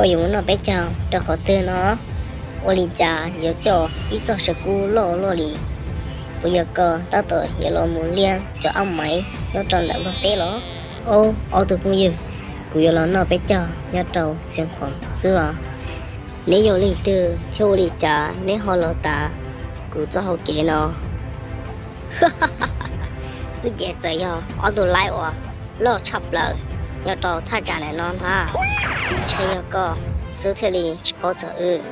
Koj yuav mus noj peb caug rau qhov twg no? Ua li cas yuav coj ib txoj saw kub loj loj li? Puas yog koj tab tom yuav los mus liab cov ab maiv nyob rau ntawm Nplog teb los? Ob, ob tug phooj ywg, kuv yuav los noj peb caug nyob rau Xeev Khuam xwb os. Neb yog leej twg thiab ua li cas neb ho los tav kuv txoj hau kev no? Wb ces txawm yog ob tug laib uas loj tshaj plaws nyob rau thaj tsam ntawm no ntag. Ntshe yog koj xwb thiaj li tsis paub txog wb.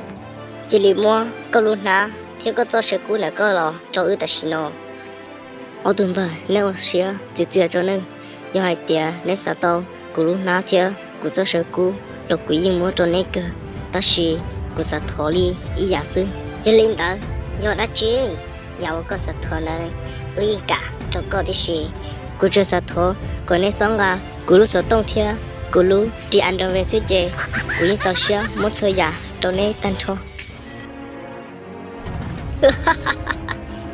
Cia li muab koj lub hnab thiab koj txoj saw kub ntawm koj los rau wb tam sim no. Ob tug npawg, neb ua siab txias txias rau nawb. Yog hais tias neb xav tau kuv lub hnab thiab kuv txoj saw kub los kuv yeej muab rau neb kawg, tab sis kuv xav thov li ib yam xwb. Yog li ntawd yog dab tsi? Yam uas koj xav thov ntawd wb yeej kam rau koj tib si. Kuv tsuas xav thov kom neb txhob nqa kuv lub xov tooj thiab kuv lub ris underwear xwb ces kuv yeej txaus siab muab txhua yam rau neb tag nrho.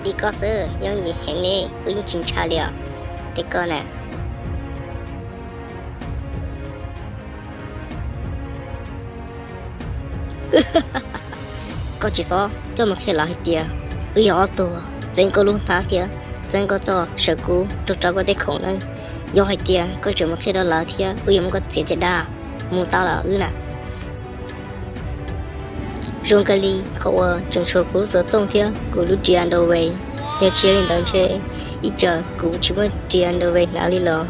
Li koj xwb yooj yim heev li, wb yeej tsis ntshai li os. Tej koj na. Koj tsis txhob coj mus qhia lawv hais tias wb yog ob tug txeeb koj lub hnab thiab txeeb koj txoj saw kub rau rau koj tej khoom na. Yog hais tias koj tseem mus qhia rau lawv thiab wb yuav muab koj txiav caj dab mus tau lawm wb na. Zoo kawg li qhov uas tseem tshuav kuv lub xov tooj thiab kuv lub ris underwear. Yog tsis yog li ntawd ntshe ib tsam kuv tsis muaj ris underwear hnav li los.